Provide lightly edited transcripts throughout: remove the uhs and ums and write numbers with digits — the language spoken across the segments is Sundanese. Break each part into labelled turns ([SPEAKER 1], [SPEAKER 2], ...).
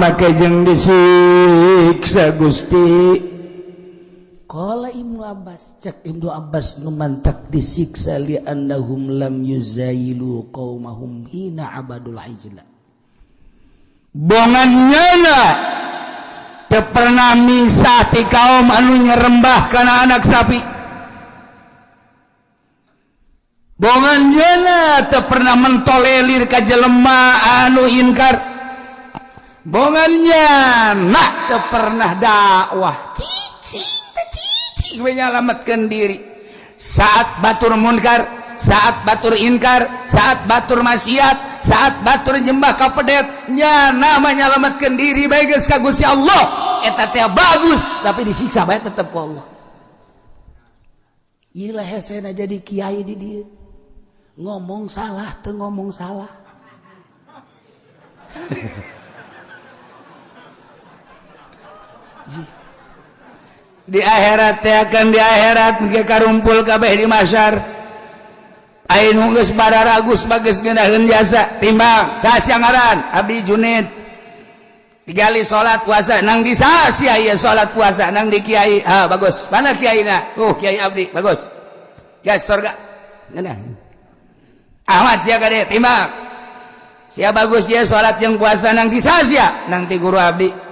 [SPEAKER 1] Make jeung disiksa Gusti.
[SPEAKER 2] Qala Ibnu Abbas, cek Ibnu Abbas, nu mantak disiksa li annahum lam yuzayilu qaumahum hina abadul ijla.
[SPEAKER 1] Bongan nyana teu pernah misah ti kaum anu nyerembah kana anak sapi. Bongan nyana teu pernah mentolelir ka jelema anu inkar. Bongan nyana teu pernah dakwah, cicing teh cicing we nyalametkeun diri saat batur munkar, saat batur inkar, saat batur maksiat, saat batur nyembah ka pedet. Nyana mah nyalametkeun diri bae geus ka Gusti Allah. Eta teh bagus,
[SPEAKER 2] tapi disiksa bae tetep ku Allah. Ieu lah hesena jadi kiai di dieu, ngomong salah teu ngomong salah.
[SPEAKER 1] Di akhirat teh akan di akhirat ge karumpul kabeh di mahsyar. Ayeuna geus bararagus bagus ngeunaheun jasa timbang saha ngaran abdi Junid digali salat puasa nang di saha ieu salat puasa nang di kiai. Ah, bagus, mana kiaina? Oh, kiai abdi. Bagus ya, surga ngeunah. Ahmad sia kade timbang sia bagus ya salat yang puasa nang di saha sia? Nang ti guru abdi.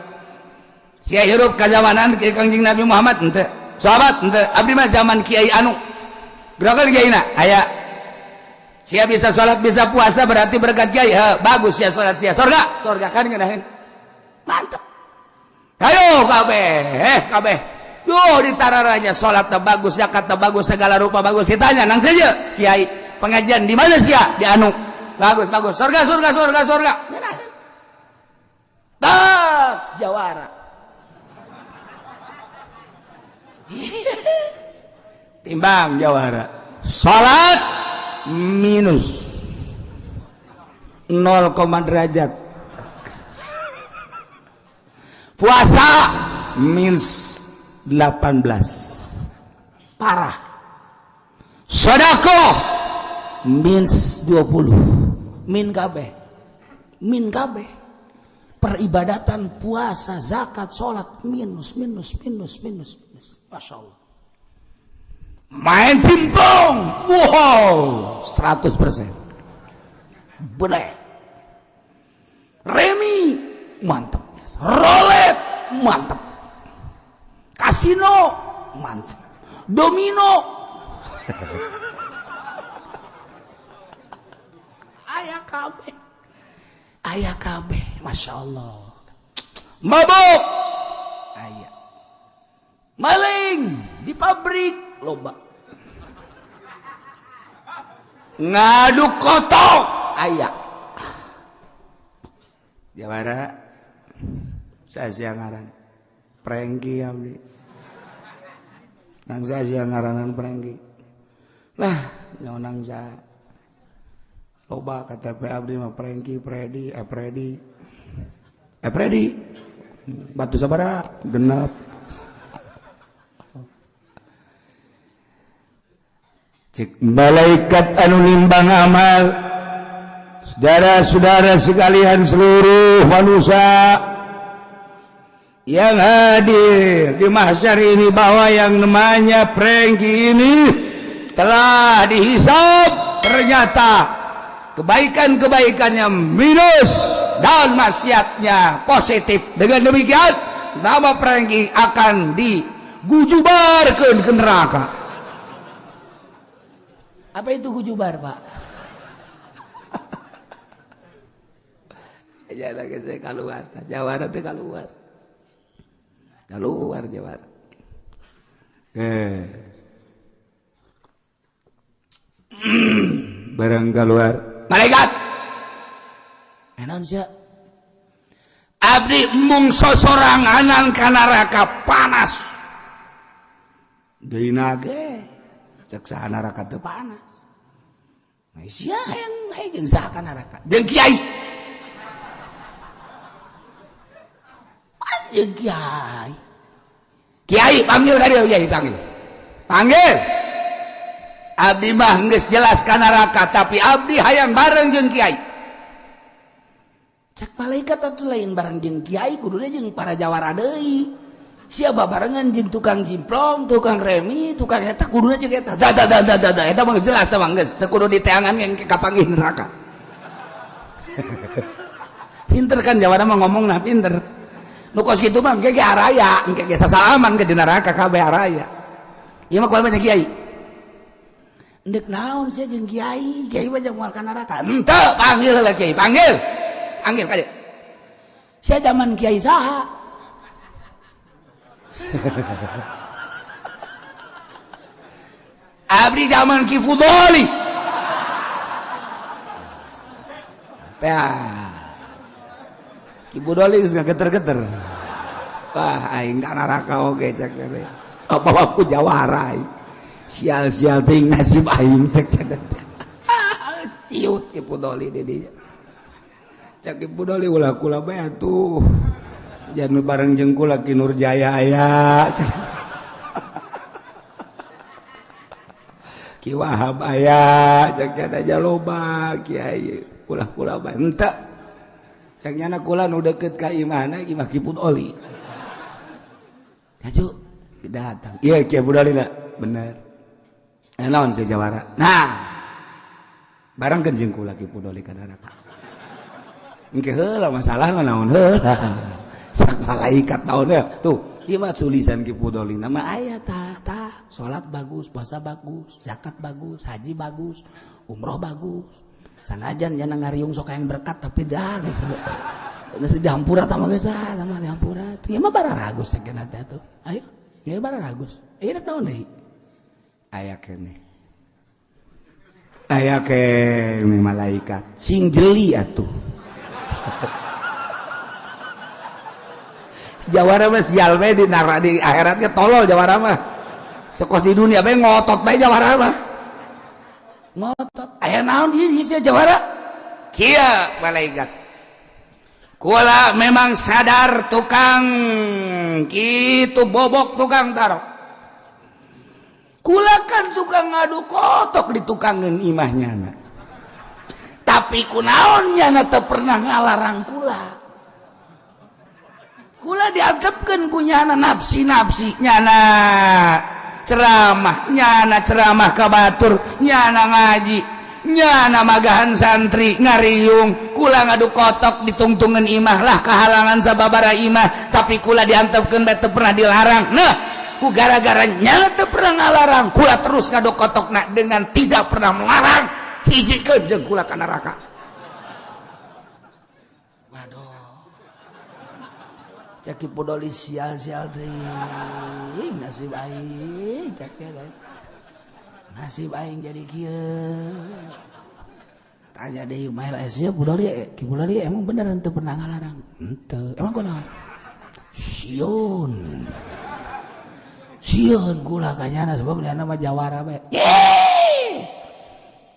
[SPEAKER 1] Sia hirup kazamanan ke Kangjeng Nabi Muhammad henteu, sahabat henteu, abdi mah zaman kiai anu gerakan kiaina aya. Sia bisa salat bisa puasa berarti berkat kiai. Ha, bagus ya salat sia, surga surga kan ngeunaheun
[SPEAKER 2] Mantep.
[SPEAKER 1] Ayo kabeh, kabeh tuh ditararanya salat teh bagus, zakat teh bagus, segala rupa bagus. Ditanya nang saja kiai pengajian di mana sia? Di anu. Bagus bagus, surga surga surga surga.
[SPEAKER 2] Tak jawara.
[SPEAKER 1] Timbang jawara salat minus 0, derajat, puasa minus 18
[SPEAKER 2] Parah.
[SPEAKER 1] Sodakoh minus 20.
[SPEAKER 2] Min kabeh, min kabeh, peribadatan, puasa, zakat, salat minus minus minus minus minus. Masya Allah.
[SPEAKER 1] Main simpong, wow, 100%.
[SPEAKER 2] Boleh remi mantep, rolet mantep, kasino mantep, domino aya kabeh, aya kabeh. Masya Allah.
[SPEAKER 1] Mabuk aya.
[SPEAKER 2] Maling di pabrik loba.
[SPEAKER 1] Ngaduk kotok
[SPEAKER 2] aya.
[SPEAKER 1] Jawara saya ngaran Prengki abdi nang saya ngaranan Prengki lah nang saya loba KTP abdi mah Prengki Predi Predi Predi batu sabara genap. Cek malaikat anu nimbang amal, saudara-saudara sekalian, seluruh manusia yang hadir di mahsyar ini, bahwa yang namanya Prengki ini telah dihisab, ternyata kebaikan-kebaikannya minus dan maksiatnya positif. Dengan demikian nama Prengki akan digujubarkan ke neraka.
[SPEAKER 2] Apa itu gujubar, Pak?
[SPEAKER 1] Ya lagi saya keluar, jawara teh keluar. Keluar jawara. Barang keluar. Malaikat.
[SPEAKER 2] Enaon sia?
[SPEAKER 1] Abdi mung sosoranganan ka neraka panas. Deui nage cek saha neraka teu panas.
[SPEAKER 2] Nah, sia hayang hayang jeung saha ka neraka?
[SPEAKER 1] Jeung kiai.
[SPEAKER 2] Jeung kiai.
[SPEAKER 1] Kiai panggil ka dieu, kiai panggil. Panggil. Abdi mah geus jelas ka neraka, tapi abdi hayang bareng jeung kiai.
[SPEAKER 2] Cek malaikat atuh lain bareng jeung kiai, kuduna jeung para jawara deui. Siapa barengan jeung tukang jimplong, tukang remi, tukang eta, kuduna jeung eta.
[SPEAKER 1] Da da da da da da, eta mah jelas tah mah, geus teu kudu diteangan yang kapanggih neraka. Pinter kan jawara mah ngomong, nah pinter. Nu kos kitu mah engke ge araya, engke ge sasalaman ke di neraka kabeh araya. Ieu mah kumaha banyak kiai.
[SPEAKER 2] Ndek naon sia jeung kiai? Kiai mah jeung moal ka neraka.
[SPEAKER 1] Henteu, panggil lah kiai, panggil. Panggil ka dieu.
[SPEAKER 2] Sia zaman kiai saha?
[SPEAKER 1] Abdi zaman Ki Fudoli. Ya. Ki Fudoli geus ngageter-geter. Wah, aing ka neraka oge cek teh. Apa ku jawara aing. Sial-sial ting nasib aing cek teh. Ciut Ki Fudoli di dinya. Cek Ki Fudoli ulah kula bae atuh. Jangan bareng jeung kula Ki Nurjaya aya. Ki Wahab aya, cek aja loba kiai kula-kula bae. Henteu. Cek nyana kula nu deukeut ka imahna imah Ki Fudoli. Hayu datang. Iya Ki Fudoli na, bener. Eh naon si jawara? Nah. Barengkeun jeung kula Ki Fudoli ka neraka. Engke heula masalahna naon heula. Sak malaikat naon ya. Tuh, ieu mah tulisan Ki Fudoli nama aya tah tah.
[SPEAKER 2] Salat bagus, puasa bagus, zakat bagus, haji bagus, umroh bagus. Sanajan jana ngariung sok yang berkat tapi dah geus geus dihampura tah mah geus ah, tah mah dihampura. Ieu mah bararagus sakeuna teh atuh. Ayo, ieu bararagus. Ieu naon deui?
[SPEAKER 1] Aya keneh. Aya keneh malaikat. Sing jeli atuh. Jawara mah sial bae di neraka di akhiratnya tolol jawara mah. Sekos di dunia bae ngotot bae jawara mah.
[SPEAKER 2] Ngotot. Aya naon di sia jawara?
[SPEAKER 1] Kieu malaikat. Kula memang sadar tukang kitu bobok tukang taro. Kula kan tukang ngadu kotok di tukangeun imahnya na.
[SPEAKER 2] Tapi kunaon nyana teu pernah ngalarang kula. Kula diantepkeun ku nyana nafsi-nafsi
[SPEAKER 1] nyana ceramah, nyana ceramah ka batur, nyana ngaji, nyana magahan santri ngariung, kula ngadu kotok ditungtungan imah lah kahalangan sababara imah, tapi kula diantepkeun teu pernah dilarang. Nah, ku gara-gara nyana teu pernah ngalarang, kula terus ngadu kotokna dengan tidak pernah melarang, hijikeun jeung kula ka neraka.
[SPEAKER 2] Waduh. Cek Ki Fudoli sial-sial teuing nasib aing cek nasib aing jadi kieu. Tanya deui mael sia Fudoli, Ki Fudoli emang bener henteu pernah ngalarang? Henteu. Emang kunaon? Sieun. Sieun kula ka nyana sebab nyana mah jawara bae.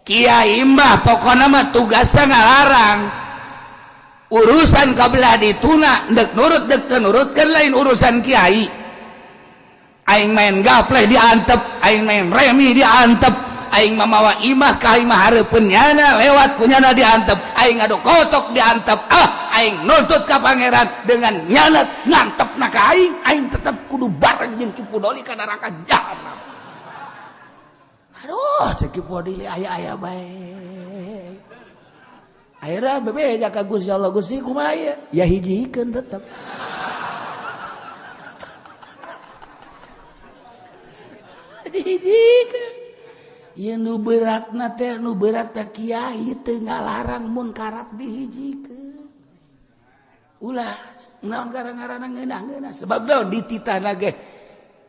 [SPEAKER 1] Kiai mah pokona mah tugasna ngalarang. Urusan kabelah dituna dek nurut dek teu nurut kan lain urusan kiai. Aing main gapleh diantep, aing main remi diantep, aing mamawa imah ka imah hareupeun nyana lewat ku nyana diantep, aing ngadu kotok diantep, ah aing nuntut ka pangeran dengan nyana ngantepna ka aing, aing tetep kudu bareng jeung Ki Fudoli ka neraka jahanam.
[SPEAKER 2] Aduh, cek Ki Fudoli aya-aya bae. Akhirnya bebeja ka Gusti Allah, Gusti kumaha ieu? Ya hijikeun tetep. Dihijikeun. Ieu nu beratna teh nu berat teh kiai teu ngalarang munkarat dihijikeun. Ulah naon gara-garana ngeunah-ngeunah sebab naon dititahna ge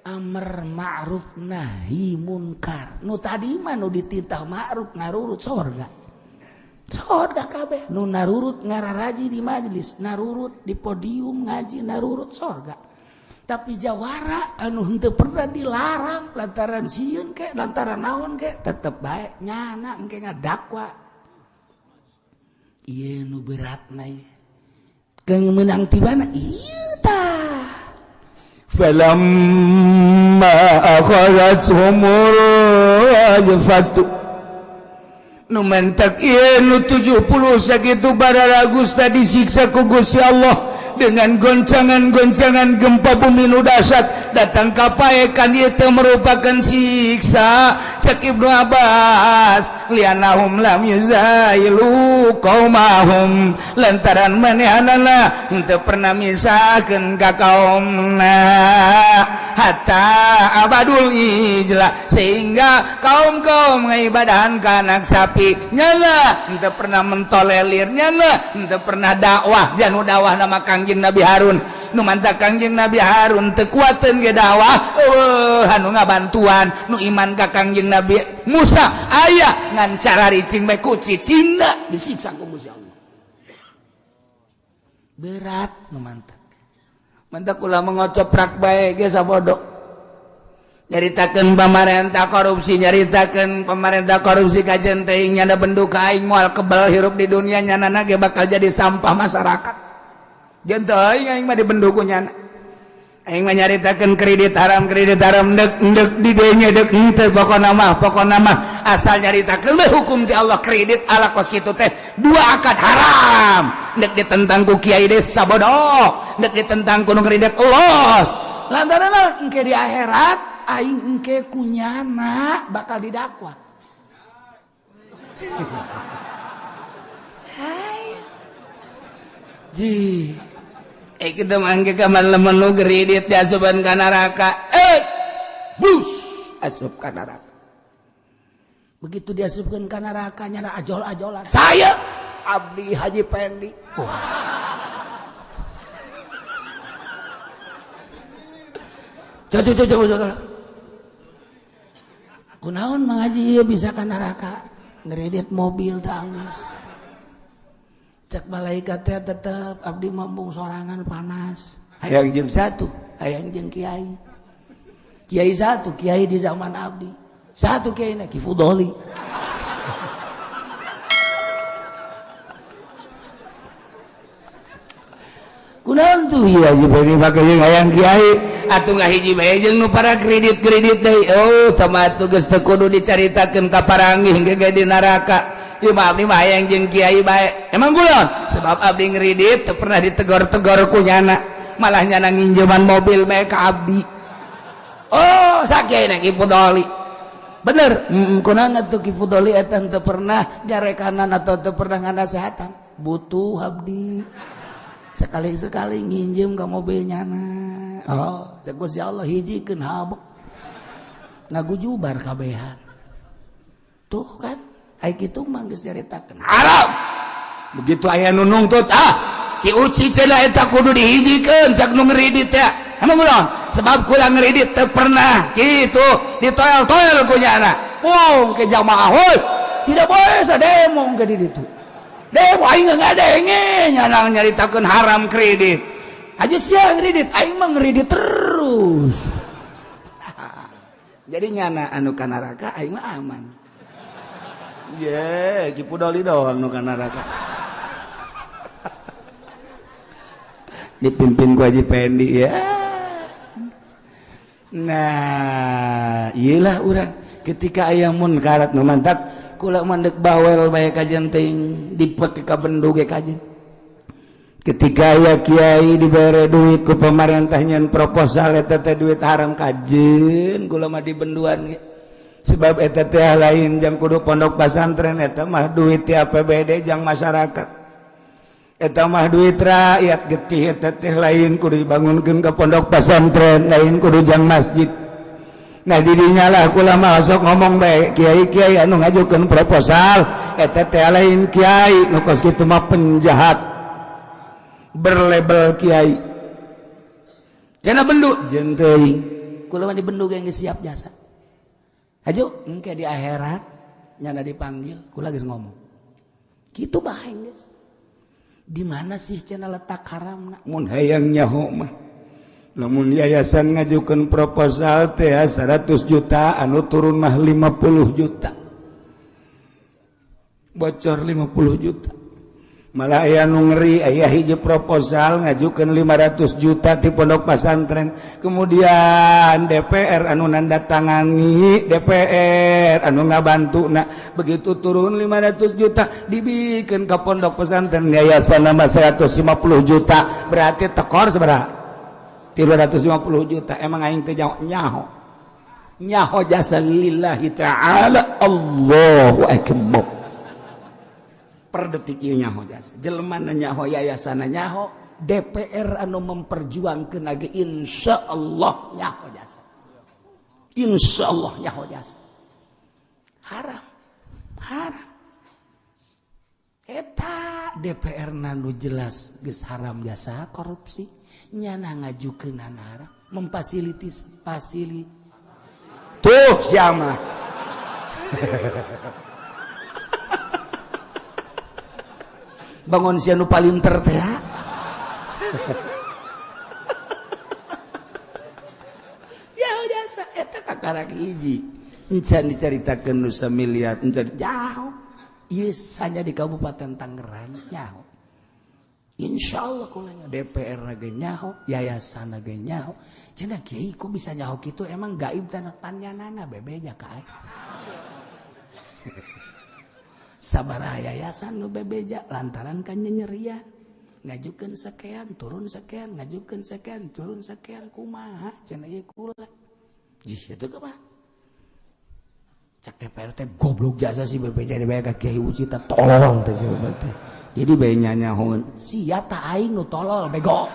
[SPEAKER 2] amar ma'ruf nahi munkar. Nu tadi mah nu dititah ma'ruf ngarurut sorga. Sorga kabeh nu narurut ngararaji di majelis, narurut di podium ngaji, narurut sorga. Tapi jawara anu henteu pernah dilarang lantaran sieun ke lantaran naon ke tetep bae nyana engke ngadakwa. Ieu nu beratna ieu. Keung meunang tibana ieu tah.
[SPEAKER 1] Falamma akhadhathumur rajfatu. Nu mentek ieu nu 70 sakitu bararagus tadi disiksa ku Gusti Allah dengan goncangan-goncangan gempa bumi nu dahsyat datang ka paekan. Ieu teh merupakan siksa. Cek Ibnu Abbas, liannahum lam yuzailu qaumahum, lantaran manehanana henteu pernah misahkeun ka kaumna, hatta abadul ijla, sehingga kaum-kaum ngaibadahan ka anak sapi, nyana henteu pernah mentolelir, nyana henteu pernah dakwah. Janu dakwah nama Kangjeng Nabi Harun. Nu mantak Kangjeng Nabi Harun teu kuateun ge dakwah, eueuh anu ngabantuan. Nu iman ka Kangjeng Nabi Musa aya, ngan cara ricing bae ku cicingna disiksa ku Gusti Allah. Berat nu mantak. Mantak ulah mengocoprak bae ge sabodo nyaritakeun pamarentah korupsi, nyaritakeun pemerintah korupsi. Kajen teuing nyana bendu ka aing, moal kebal hirup di dunia, nyanana ge bakal jadi sampah masyarakat. Jeung teuing aing mah dibendu ku nyana. Aing mah nyaritakeun kredit haram, kredit haram, dek dek di dinya dek henteu, pokona mah asal nyaritakeun we hukum ti Allah. Kredit ala kos kitu teh dua akad haram, dek ditentang ku kiai desa bodoh, dek ditentang ku nu kredit los.
[SPEAKER 2] Lantaran naon? Engke di akhirat aing engke kunyana bakal didakwa.
[SPEAKER 1] Hai ji, eh, kita mangke kamar lamun nu kredit diasupan ka neraka, eh, bus asup ka neraka.
[SPEAKER 2] Begitu diasupkeun ka neraka, nyana ajol-ajolan, "Saya Abdi Haji Pendi." Oh. Coba coba coba coba. Kunaon Mang Haji ieu bisa ka neraka? Ngeredit mobil teh anggeus. Cek malaikat teh, tetep abdi mambung sorangan panas.
[SPEAKER 1] Hayang jeung satu,
[SPEAKER 2] hayang jeung kiai. Kiai satu, kiai di zaman abdi. Satu kiai na Ki Fudoli.
[SPEAKER 1] Kunaon tuh ieu Haji Pendi make jeung hayang kiai atuh ngahiji bae jeung nu para kredit-kredit deui? Oh, tama atuh geus teu kudu dicaritakeun ka paranggih ge di neraka. Ieu mah abdi mah hayang jeung kiai bae. Emang kulon? Sebab abdi ngredit teu pernah ditegor-tegor ku nyana, malah nyana nginjeman mobil bae ka abdi.
[SPEAKER 2] Oh, sakiai na Ki Fudoli. Bener, kunaon atuh Ki Fudoli eta teu pernah jarekanan atau teu pernah nganasehatan? Butuh abdi. Sekali-sekali nginjem ke mobil nyana. Oh, cek Gusti Allah hijikeun habek. Ngagujubar kabehan. Tuh kan, ai kitu mah geus nyaritakeun
[SPEAKER 1] haram. Begitu aya nu nungtut, ah, Ki Uci cenah eta kudu dihijikeun cak nu ngredit ya. Emang ulah? Sebab kula ngredit teu pernah kitu ditoel-toel ku nyana. Wong ke jamaah heuy,
[SPEAKER 2] tidak boleh sademo ke di ditu.
[SPEAKER 1] Demo aing ngadenge nyana nyaritakeun haram kredit.
[SPEAKER 2] Aja sia ngredit, aing mah ngredit terus.
[SPEAKER 1] Jadi nyana anu ka neraka, aing mah aman. Ye, Ki Pudoli doang nu ka neraka. Dipimpin ku Haji Pendi ya. Nah, iyalah urang ketika aya munkarat nu mantak kula mandek bawel bae kajen teuing dipake ka bendu ge kajen. Ketika aya kiai dibere duit ku pemerintah nyen proposal eta teh duit haram, kajen kula mah dibenduan ge. Sebab eta teh lain jang kudu pondok pesantren, eta mah duit ti APBD jang masyarakat. Eta mah duit rakyat getih, eta teh lain kudu dibangunkeun ke pondok pesantren, lain kudu jang masjid. Nah, didinya lah kula mah sok ngomong bae, kiai-kiai anu ngajukeun proposal eta teh lain kiai, nu kos kitu mah penjahat berlabel kiai. Cenah bendu jeung teuing.
[SPEAKER 2] Kula mah dibendu ge geus siap jasa. Hajo engke di akhirat nyana dipanggil, kula geus ngomong. Kitu bae geus. Di mana sih cenah letak haramna?
[SPEAKER 1] Mun hayang nyaho mah, lamun yayasan ngajukan proposal teh 100 juta, anu turun mah 50 juta, bocor 50 juta. Malah aya nu ngeri, aya hiji proposal ngajukeun 500 juta di pondok pesantren, kemudian DPR anu nandatangani, DPR anu ngabantu. Nah, begitu turun 500 juta dibikin ke pondok pesantren yayasan nama 150 juta, berarti tekor seberapa? 350 juta. Emang aing teh nyaho nyaho jasa lillahi ta'ala. Allahu akbar. Per detik ieu nyaho jasa jelema, nyaho yayasan, nyaho DPR anu memperjuangkeun lagi, insyaallah nyaho jasa, insyaallah nyaho jasa. Haram haram eta DPR nu jelas geus haram jasa korupsi, nyana ngajukeun haram, memfasilitis fasili tuh siapa bangun sia nu palinter teh ya jasa eta kakarak hiji encan dicaritakeun nu samiliar encan jauh ieu hanya di Kabupaten Tangerang nyaho. Insyaallah kulanya DPR ge nyaho, yayasan ge nyaho. Cenah kiai kok bisa nyaho kitu, emang gaib tanah panyanana bebeja ka aing. Sabaraha yayasan nu bebeja lantaran kan nyerian ngajukeun sekian turun sekian, ngajukeun sekian turun sekian, kumaha cenah ieu kula jih itu kumaha cak DPR teh goblok jasa si bebeja dibayar ka Kiai Uci teh tolol teh teh. Jadi bae nyanyahoun sia ta aing nu tolol bego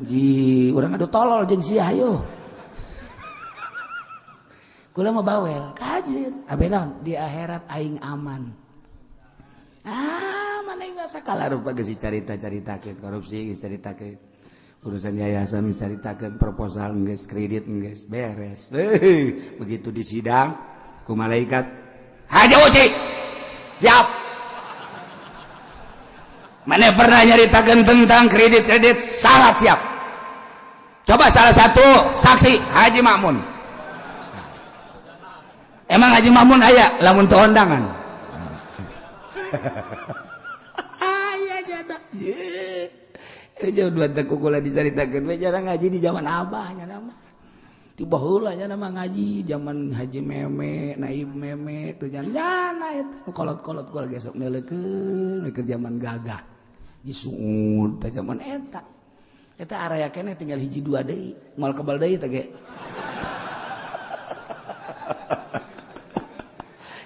[SPEAKER 1] ji urang adu tolol jeung sia hayo. Kula mah bawel kajen abe naon di akhirat aing aman. Ah mana enggak sakala rupa geus dicarita-caritakeun korupsi, geus caritakeun urusan yayasan, geus caritakeun proposal geus, kredit geus beres. Heuh, begitu di sidang ku malaikat, Haji Uci siap, mana pernah nyaritakeun tentang kredit-kredit? Sangat siap. Coba salah satu saksi, Haji Makmun. Emang Haji Makmun aya lamun teu ondangan? Aya jada. Jauh dua teh kukula dicaritakeun we jarang ngaji di zaman abah nya nama. Ti baheula nya nama ngaji zaman Haji Meme, Naib Meme tuh nyana eta kolot-kolot kula gesok neuleukeun keur zaman gagah. Disuud teh zaman eta. Eta area keneh tinggal hiji dua deui, moal kebal deui teh ge.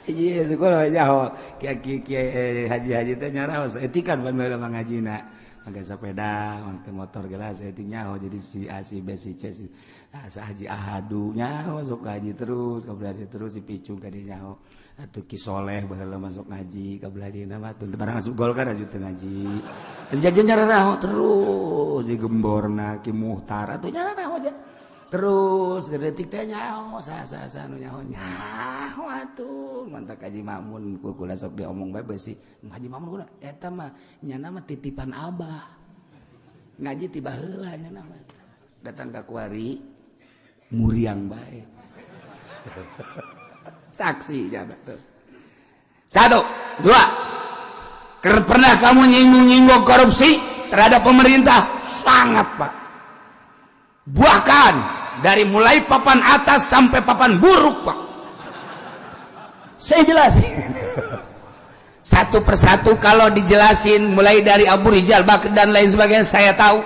[SPEAKER 1] Iya, itu kalau nyaho kiai haji-haji teh nyaraos etikan pan baheula mah ngajina. Make sepeda, make motor gelas etik nyaho jadi si A si B si C si nah, sa haji ahadu nyaho sok ngaji terus kabelah dieu terus si picung ka dieu nyaho. Atuh Ki Soleh baheula masuk ngaji kabelah dieu mah teu barang asup Golkar aju teu ngaji. Jadi nyaraho terus di gemborna Ki Muhtar atuh nyaraho aja. Terus detik teh nyaho sa sa sa nu nyaho nyaho atuh mantak Haji Makmun kula sok diomong bae beusi Haji Makmun kula eta mah nyana mah titipan abah ngaji ti baheula nyana mah datang ka kuari muriang bae. Saksi jabat tuh. Satu, dua. Pernah kamu nyinggung-nyinggung korupsi terhadap pemerintah? Sangat, Pak. Bahkan dari mulai papan atas sampai papan buruk, Pak. Saya jelasin satu persatu kalau dijelasin mulai dari Abu Rizal Bakri dan lain sebagainya saya tahu.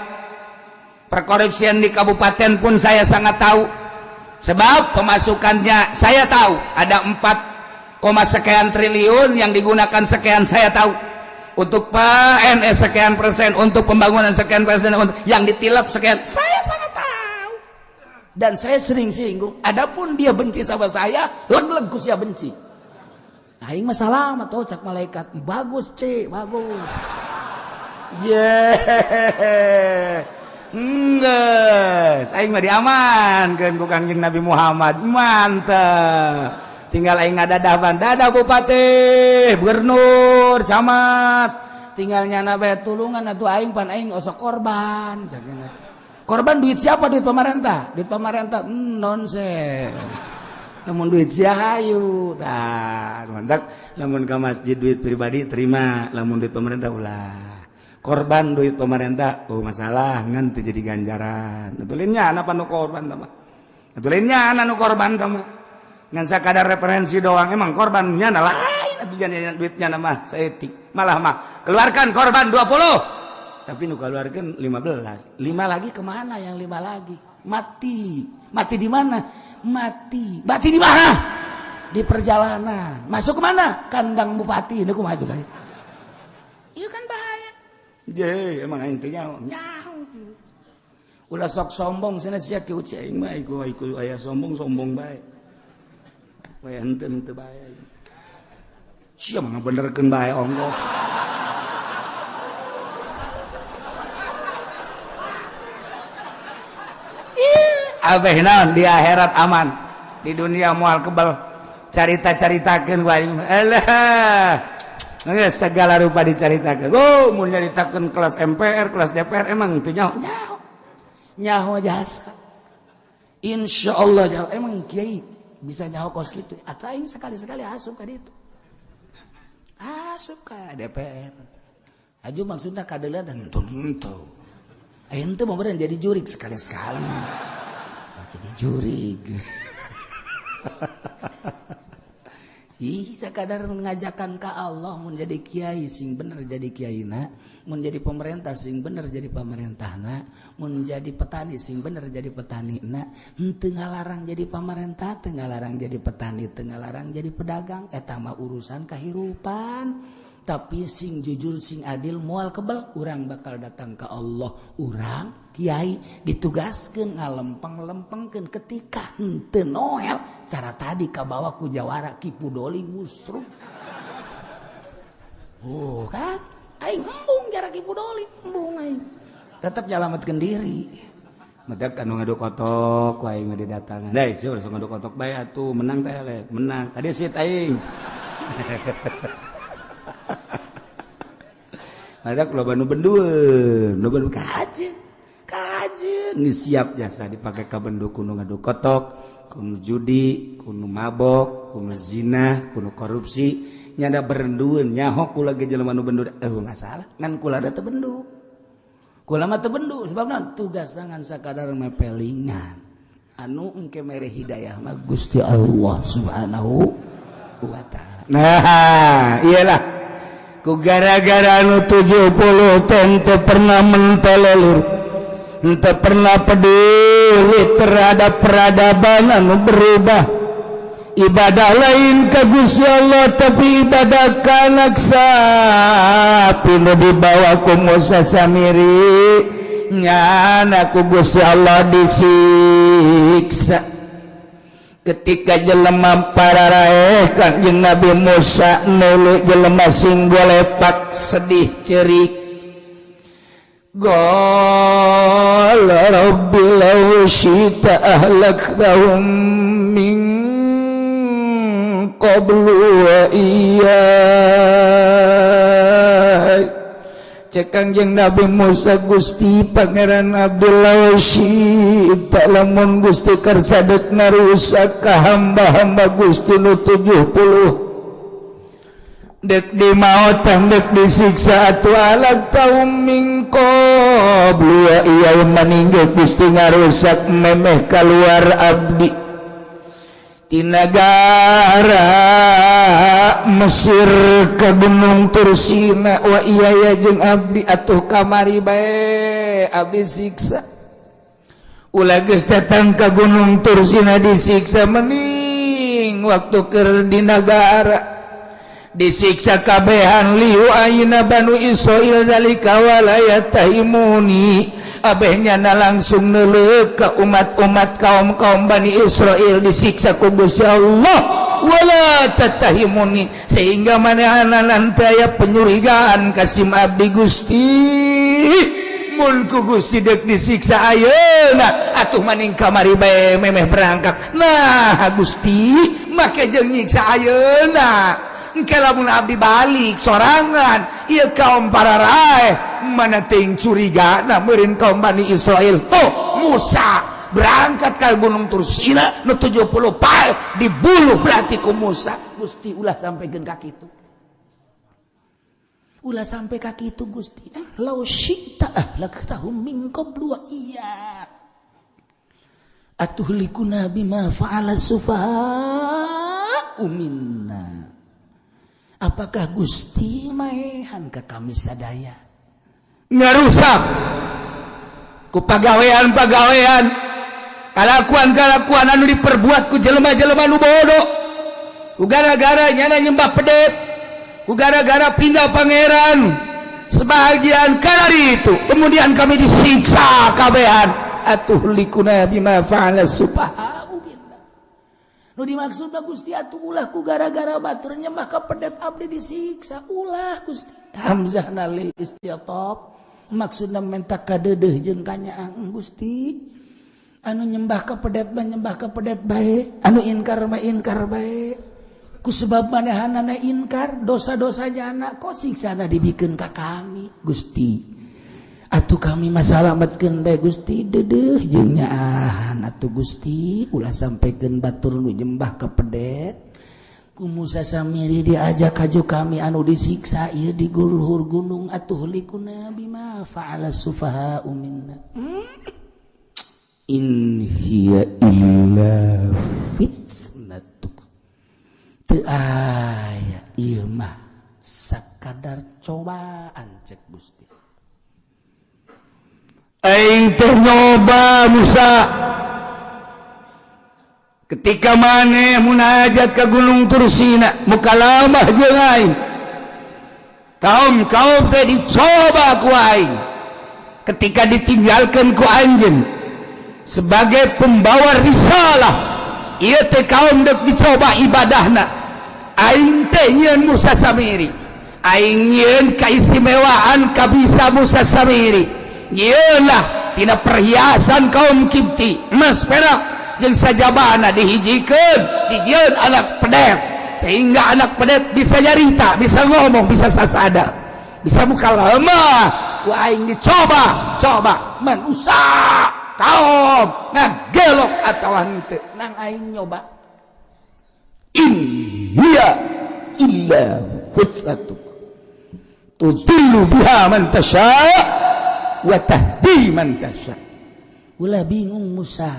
[SPEAKER 1] Perkorupsian di kabupaten pun saya sangat tahu. Sebab pemasukannya saya tahu ada 4, sekian triliun yang digunakan sekian saya tahu. Untuk PNS sekian persen, untuk pembangunan sekian persen, untuk yang ditilap sekian, saya sangat tahu. Dan saya sering singgung, adapun dia benci sama saya, leg-leg ku sia benci. Aing mah salah atau cak malaikat, bagus C, bagus. Yeah. Enggeus, aing mah diamankeun ku Kangjeng Nabi Muhammad. Mantap. Tinggal aing ngadadaban, dadah bupati, gubernur, camat. Tinggal nyana bae tulungan atuh aing pan aing osok korban. Korban duit siapa? Duit pemerintah. Duit pemerintah. Nonsen. Lamun duit sia hayu tah mantak. Lamun ka masjid duit pribadi terima, lamun duit pemerintah ulah. Korban duit pemerintah, oh, masalah, ngan teu jadi ganjaran. Atuh lainnya anak nu korban mah, atuh lainnya anak nu korban mah ngan sakadar referensi doang. Emang korbannya nah lain atuh, jangan duitnya nama saeutik. Malah mah keluarkan korban 20, tapi nu keluarkan 15,
[SPEAKER 2] 5 lagi kemana? Yang 5 lagi mati. Mati di mana? Mati, mati di mana? Di perjalanan. Masuk kemana? Kandang bupati. Ini kumaha coba? Iya kan bahaya.
[SPEAKER 1] Je, emang intinya nyaho. Ulah sok sombong sana sia kieu, aing mah iku iku aya sombong sombong bae. Bae henteu henteu bae. Sia mah ngabenerkeun bae ongkoh. Abeh naon, di akhirat aman, di dunia moal kebal. Carita-caritakeun ku aing. Elah. Geus segala rupa dicaritakeun. Oh, mun nyaritakeun kelas MPR, kelas DPR emang teu nyaho.
[SPEAKER 2] Nyaho, nyaho jasa. Insya Allah nyaho. Emang kiai bisa nyaho kos gitu atau aing sekali-sekali asup ka ditu, asup ka DPR aju, maksudnya kadeula dan henteu. Aing teu mau jadi jurik sekali-sekali, jadi jurig. Ih, sekadar mengajarkan ke Allah. Mun jadi kiai sing bener jadi kiai na, mun jadi pemerintah sing bener jadi pemerintah na, mun jadi petani sing bener jadi petani na. Henteu ngalarang jadi pemerintah, teu ngalarang jadi petani, teu ngalarang jadi pedagang, eta mah urusan kehidupan. Tapi sing jujur, sing adil, moal kebel. Urang bakal datang ke Allah. Urang kiai ditugaskeun ngalempeng-lempengkeun. Ketika henteu noel cara tadi kabawa ku jawara Ki Pudoli musruh. Oh kan aing embung jara Ki Pudoli, embung aing, tetep nyalametkeun diri.
[SPEAKER 1] Matak anu ngadu kotok ku aing mah didatangan. Deui, sia langsung ngadu kotok bae atuh, menang teh le, menang. Tadi sit aing. Matak loba nu bendueun, loba nu kajeun. Kajeun geus siap jasa dipake ka bendu kudu ngadu kotok, kudu judi, kudu mabok, kudu zina, kudu korupsi, nyada berendueun nyaho kula ge jelema nu bendu eueuh masalah, ngan kula da teu bendu.
[SPEAKER 2] Kula mah teu bendu sebabna tugas tangan sakadar mepelingan. Anu engke mere hidayah mah Gusti Allah Subhanahu wa taala.
[SPEAKER 1] Nah, iyalah ku gara-gara anu 70 teh pernah mentolelir, henteu pernah peduli terhadap peradaban anu berubah. Ibadah lain ke Gusti Allah, tapi ibadah ka anak sapi nu dibawa ku Musa Samiri, nyana ku Gusti Allah disiksa. Ketika jelema pararaeh Kanjeng Nabi Musa nulu jelema sing golepak sedih cerik. Qala rabbi law syi'ta ahlaktahum min qablu wa iyyai. Cek Kangjeng Nabi Musa, Gusti Pangeran, Abdullah syi'ta, lamun Gusti kersa dek ngarusak ka hamba-hamba Gusti nu 70, dek dimaotan, dek disiksa atuh, ahlaktahum min qablu wa iyyai, maninggal Gusti ngarusak memeh keluar abdi ti nagara Mesir ke Gunung Tursina, wa iya jeung abdi atuh kamari bae abdi siksa. Ulah geus datang ke Gunung Tursina disiksa, mending waktu keur di nagara disiksa kabehan. Liu ayeuna Banu Israil zalika wala yattahimuni. Abehnya na langsung neuleuh ke umat-umat kaum-kaum Bani Israel disiksa ku Gusti Allah, wala tattahimuni, sehingga manehna nanti aya penyurigaan kasim abdi. Gusti, mun ku Gusti dek disiksa ayeuna atuh maning kamari bae memeh berangkat. Nah Gusti make jeung nyiksa ayeuna, engke lamun abdi balik sorangan ieu kaum para raeh mana ting curiga. Nah meureun kaum Bani Israel, oh Musa Berangkat ke Gunung Tursina nu 70 pae dibuluh berarti ku Musa.
[SPEAKER 2] Gusti, ulah sampaikan ka kitu, ulah sampai ka kitu, Gusti. Lau syi'ta ahlaktahum min qablu wa iyyak, atuhlikuna bima fa'ala sufaha'u minna. Apakah Gusti maehan ke kami sadaya?
[SPEAKER 1] Ngarusak ku pagawean-pagawean, kalakuan-kalakuan anu diperbuat ku jelema-jelema nu bodoh, ku gara-gara nyana nyembah pedet, ku gara-gara pindah pangeran sebagian karena itu kemudian kami disiksa kabehan. Atuhlikuna bima fa'ala sufaha'u minna.
[SPEAKER 2] Nu dimaksud Gusti, atuh ulah ku gara-gara batur nyembah ka pedet abdi disiksa, ulah, Gusti. Hamzah lil isti'thaf, maksudna menta kadeudeuh jeung kanyaah. Gusti, anu nyembah ka pedet mah nyembah ka pedet bae, anu inkar mah inkar bae. Ku sebab manehanana inkar dosa-dosa jana kok siksana dibikeun ka kami. Gusti, atuh kami masalamatkeun bae, Gusti. Deudeuh jeung nyaahan atuh, Gusti. Ulah sampaikan batur nu nyembah ka pedet ku Musa Samiri diajak kaju kami anu disiksa ieu di luhur gunung. Atuhlikuna bima fa'ala sufaha'u minna.
[SPEAKER 1] In hiya illa fitnatuk.
[SPEAKER 2] Teu aya ieu mah sakadar cobaan, cek Gusti.
[SPEAKER 1] Aing teh nyoba Musa ketika maneh munajat ke Gunung Tursina, mukalamah jeung aing. Kaum kaum teh dicoba ku aing ketika ditinggalkan ku anjeun sebagai pembawa risalah. Ieu teh kaum dek dicoba ibadahna. Aing teh nyieun Musa Samiri, aing nyieun keistimewaan kabisa Musa Samiri, nyieun lah tina perhiasan kaum Kipti, emas perak jeung sajabana, dihijikeun, dijieun anak pedet sehingga anak pedet bisa nyarita, bisa ngomong, bisa sasada, bisa mukalamah. Ku aing dicoba coba manusia kaum ngagelok atau henteu,
[SPEAKER 2] nang aing nyoba.
[SPEAKER 1] In hiya illa fitnatuk tudillu biha man tasha wa tahdi man tasha.
[SPEAKER 2] Ulah bingung, Musa,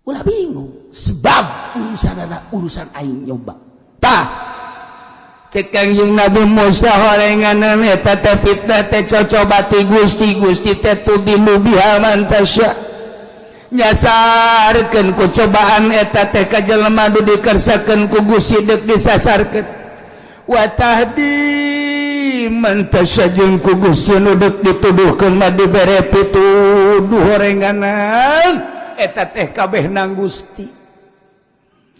[SPEAKER 2] ulah bingung, sebab urusan anak urusan aing nyoba.
[SPEAKER 1] Tah, cek Kangjeng Nabi Musa, horengan eta teh fitnah teh cocoba ti Gusti. Gusti teh tudillu biha man tasha, nyasarkeun ku cobaan eta teh ka jelema nu dikersakeun ku Gusti deuk disasarkeun, wa tahdi man tasha, jeung ku Gusti nu deuk dituduhkeun mah dibere pituduh. Horenganan eta teh kabeh nang Gusti,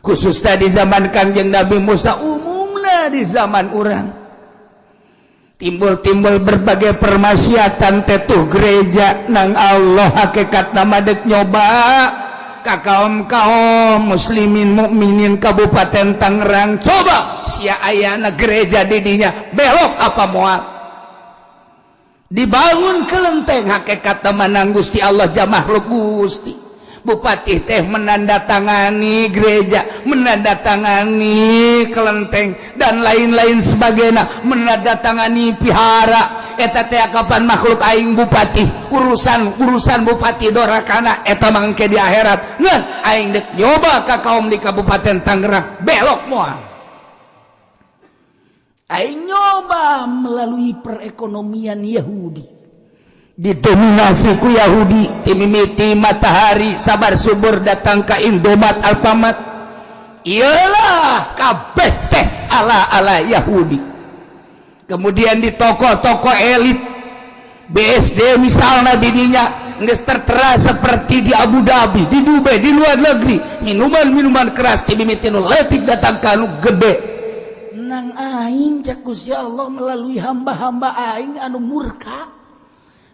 [SPEAKER 1] khusus tadi zaman Kangjeng Nabi Musa, umumna di zaman urang timbul-timbul berbagai permaksiatan tetuh gereja nang Allah hakikat nama dek nyoba ka kaum kaum muslimin mukminin Kabupaten Tangerang. Coba sia ayana gereja didinya, belok apa moal? Dibangun kelenteng, hakikat menang Gusti Allah jamah makhluk Gusti. Bupati teh menandatangani gereja, menandatangani kelenteng dan lain-lain sebagainya, menandatangani pihara eta teh kapan makhluk aing bupati. Urusan urusan bupati dorakana eta mangke di akhirat. Ngan aing dek nyoba ka kaum di Kabupaten Tangerang, belok moal?
[SPEAKER 2] Aing nyoba melalui perekonomian Yahudi.
[SPEAKER 1] Didominasi ku Yahudi timimiti matahari sabar subur datang ke Indomaret, Alfamart, iyalah kabeh teh ala-ala Yahudi. Kemudian di toko-toko elit BSD misalnya, didinya geus tertera seperti di Abu Dhabi, di Dubai, di luar negeri, minuman-minuman keras timimiti nu leutik datang ka nu gede.
[SPEAKER 2] Nang aing cek Gusti Allah melalui hamba-hamba aing anu murka,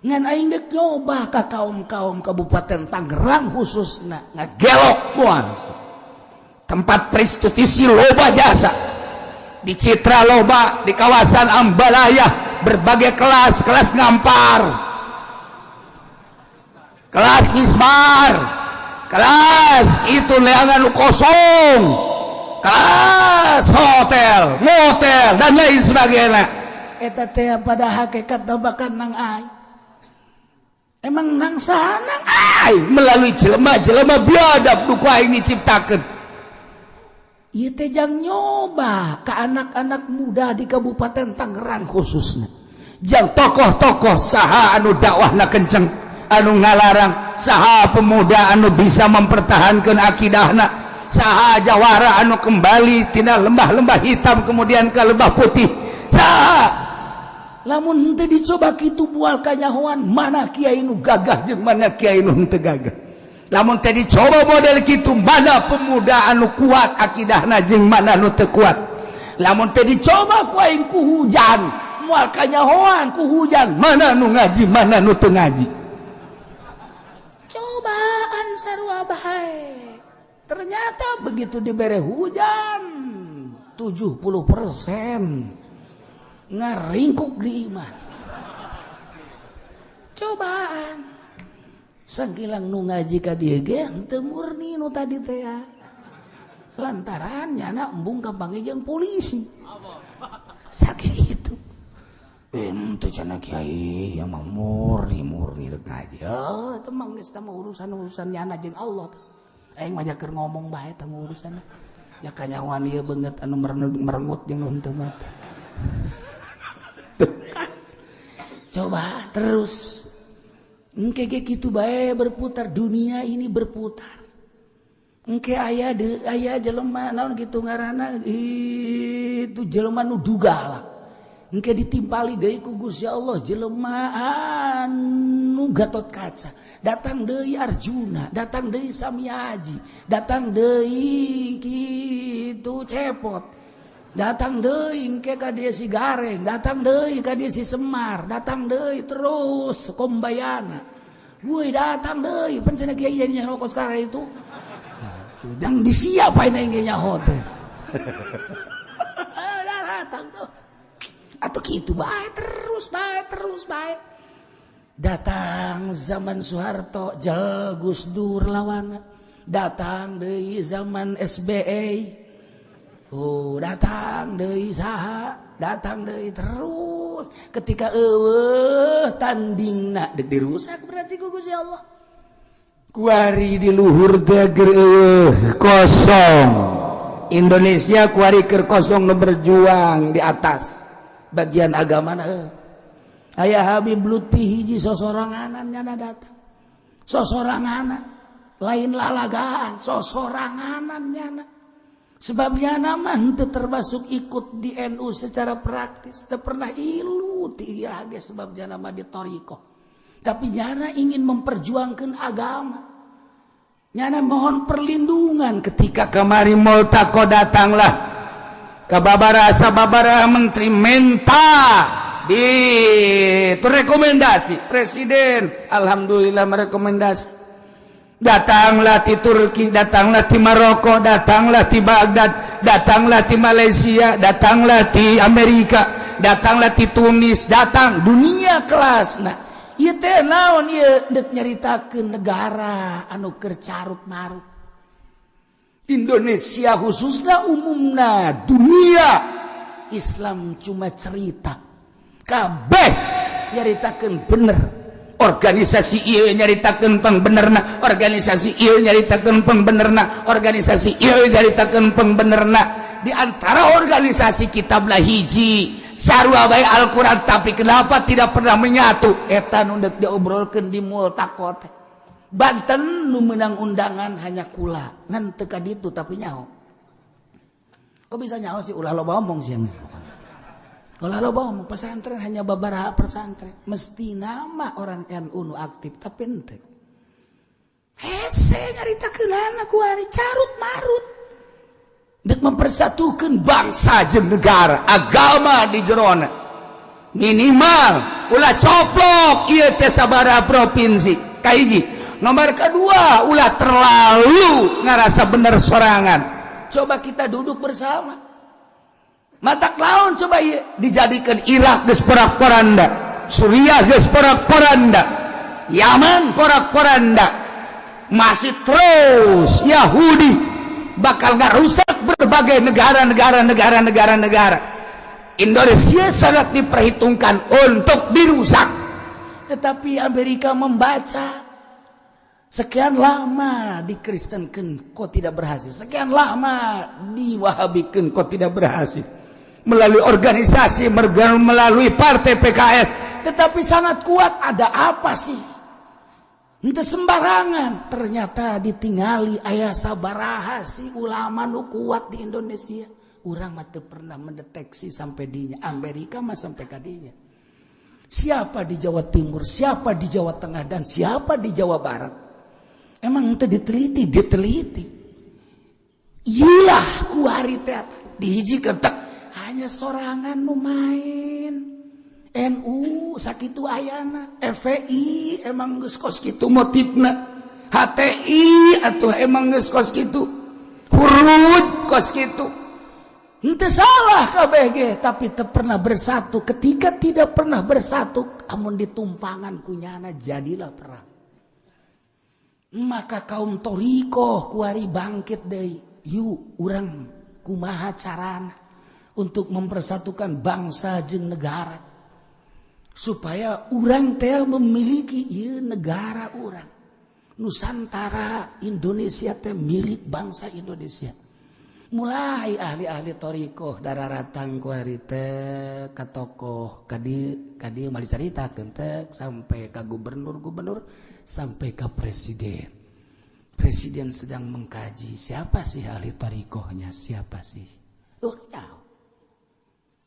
[SPEAKER 2] ngan aing dek nyoba ka kaum-kaum Kabupaten Tangerang khususna.
[SPEAKER 1] Ngagelok moal? Tempat prostitusi loba jasa di Citra, loba di kawasan Ambalaya, berbagai kelas kelas ngampar. Kelas misbar, kelas itu leangan kosong, kelas hotel, motel, dan lain sebagainya.
[SPEAKER 2] Eta teh pada hakikat bahkan nang aing emang nang saha, nang
[SPEAKER 1] aing melalui jelema-jelema biadab nu ku aing diciptakeun.
[SPEAKER 2] Ieu teh jang nyoba ke anak-anak muda di Kabupaten Tangerang, khususnya
[SPEAKER 1] jang tokoh-tokoh. Saha anu dakwahna kenceng, anu ngalarang? Saha pemuda anu bisa mempertahankan akidahna? Saha jawara anu kembali tina lembah-lembah hitam kemudian ke lembah putih? Saha?
[SPEAKER 2] Lamun henteu dicoba kitu, moal kanyahoan mana kiai nu
[SPEAKER 1] gagah jeung mana kiai nu henteu gagah. Lamun teh dicoba model kitu, mana pemuda anu kuat akidahna jeung mana nu teu kuat. Lamun teh dicoba ku aing ku hujan,
[SPEAKER 2] moal kanyahoan ku hujan
[SPEAKER 1] mana nu ngaji, mana nu teu ngaji.
[SPEAKER 2] Cobaan sarua bae. Ternyata begitu dibere hujan, 70% ngaringkuk di imah. Cobaan sangkilang nu ngaji ka dieu ge henteu murni nu tadi teh ya. Lantaran nyana embung kapanggih jeung polisi sakitu.
[SPEAKER 1] Ente cenah kiai yang mah murni murni rek ngaji.
[SPEAKER 2] Oh, itu mah geus mah urusan-urusan nyana jeung Allah tuh. Aing mah keur ngomong bae tah urusan. Ya kanyahoan ieu beungeut anu merengut jeung nu henteu mah. Coba terus. Engke ge kitu bae berputar, dunia ini berputar. Engke aya de aya jelema naon kitu ngaranna itu, jelema nu duga lah. Engke ditimpali deui ku Gusti Allah jelema anu Gatot Kaca. Datang deui Arjuna, datang deui Samiaji, datang deui kitu Cepot. Datang deui engke ka dieu si Gareng, datang deui ka dieu si Semar, datang deui terus Kombayana. Woi, datang deui pan cenah kiai jadi nyaho kos sekarang itu. Tuh, jang disiapain aing ge nyaho teh. Datang tuh. Atau gitu bae terus bae terus bae. Datang zaman Soeharto, jel Gus Dur lawan. Datang deui zaman SBY. Oh, datang deui saha, datang deui terus. Ketika eueuh tandingna dek dirusak berarti ku Gusti Allah.
[SPEAKER 1] Kuari di luhur teh keur eueuh kosong. Indonesia kuari keur kosong nu berjuang di atas
[SPEAKER 2] bagian agama na. Aya Habib Lutfi hiji sosoranganan nyana datang. Sosoranganan, lain lalagaan, sosoranganan nyana. Sebabnya nama henteu termasuk ikut di NU secara praktis, teu pernah ilu ti ge sebab nama di thoriqoh. Tapi nyana ingin memperjuangkan agama. Nyana mohon perlindungan.
[SPEAKER 1] Ketika kemari Multaqo, datanglah ke babara sababara menteri menta di itu rekomendasi presiden. Alhamdulillah merekomendasi. Datanglah di Turki, datanglah di Maroko, datanglah di Baghdad, datanglah di Malaysia, datanglah di Amerika, datanglah di Tunis, datang
[SPEAKER 2] dunia kelas. Nah, ieu teh naon ieu? Dek nyaritakeun negara anu keur carut marut.
[SPEAKER 1] Indonesia khususnya, umumna dunia.
[SPEAKER 2] Islam cuma cerita kabeh nyaritakeun bener.
[SPEAKER 1] Organisasi ieu nyaritakeun pangbenerna, organisasi ieu nyaritakeun pangbenerna, organisasi ieu nyaritakeun pangbenerna. Di antara organisasi kitablah hiji sarua bae Al-Qur'an, tapi kenapa tidak pernah menyatu?
[SPEAKER 2] Eta nu deuk diobrolkeun di Multaqo teh. Banten nu menang undangan hanya kula, ngan teu ka ditu, tapi nyaho. Kok bisa nyaho sih? Ulah loba omong sih. Ulah loba omong. Pesantren hanya beberapa pesantren, mesti nama orang NU nu aktif, tapi ente hese nyaritakeun ku hari carut marut
[SPEAKER 1] dek mempersatukan bangsa jeung negara, agama di jerona. Minimal ulah coplok ieu teh sabaraha provinsi. Kahiji, nomor kedua, ulah terlalu ngerasa bener sorangan.
[SPEAKER 2] Coba kita duduk bersama, matak lawan coba ieu.
[SPEAKER 1] Dijadikan Irak geus porak-poranda, Suriah geus porak-poranda. Yaman porak-poranda, masih terus Yahudi bakal ngarusak berbagai negara-negara, negara-negara, negara. Indonesia sangat diperhitungkan untuk dirusak.
[SPEAKER 2] Tetapi Amerika membaca, sekian lama dikristenkan kok tidak berhasil, sekian lama
[SPEAKER 1] diwahabikan kok tidak berhasil, melalui organisasi, melalui partai PKS,
[SPEAKER 2] tetapi sangat kuat. Ada apa sih? Ente sembarangan. Ternyata ditinggali aya sabaraha sih ulama nu kuat di Indonesia. Urang mah teu pernah mendeteksi sampai dinya. Amerika mah sampai kadinya. Siapa di Jawa Timur, siapa di Jawa Tengah, dan siapa di Jawa Barat? Emang itu diteliti, diteliti. Iyalah, kuari teh dihijikeun tek hanya sorangan nu main. NU sakitu ayana, FPI emang geus kos kitu
[SPEAKER 1] motifna, HTI atau emang geus kos kitu, hurut kos kitu.
[SPEAKER 2] Ente salah KBG, tapi tak pernah bersatu. Ketika tidak pernah bersatu, amun ditumpangan kunyana jadilah perang. Maka kaum thoriqoh kuari bangkit deui. Yuk, urang kumaha carana untuk mempersatukan bangsa jeung negara, supaya urang teh memiliki ieu negara urang Nusantara. Indonesia teh milik bangsa Indonesia. Mulai ahli-ahli thoriqoh daratang kuari teh ka tokoh kadi kadi mah dicaritakeun teh sampai ka gubernur-gubernur, sampai ke presiden. Presiden sedang mengkaji siapa sih ahli thoriqohnya, siapa sih. Oh ya,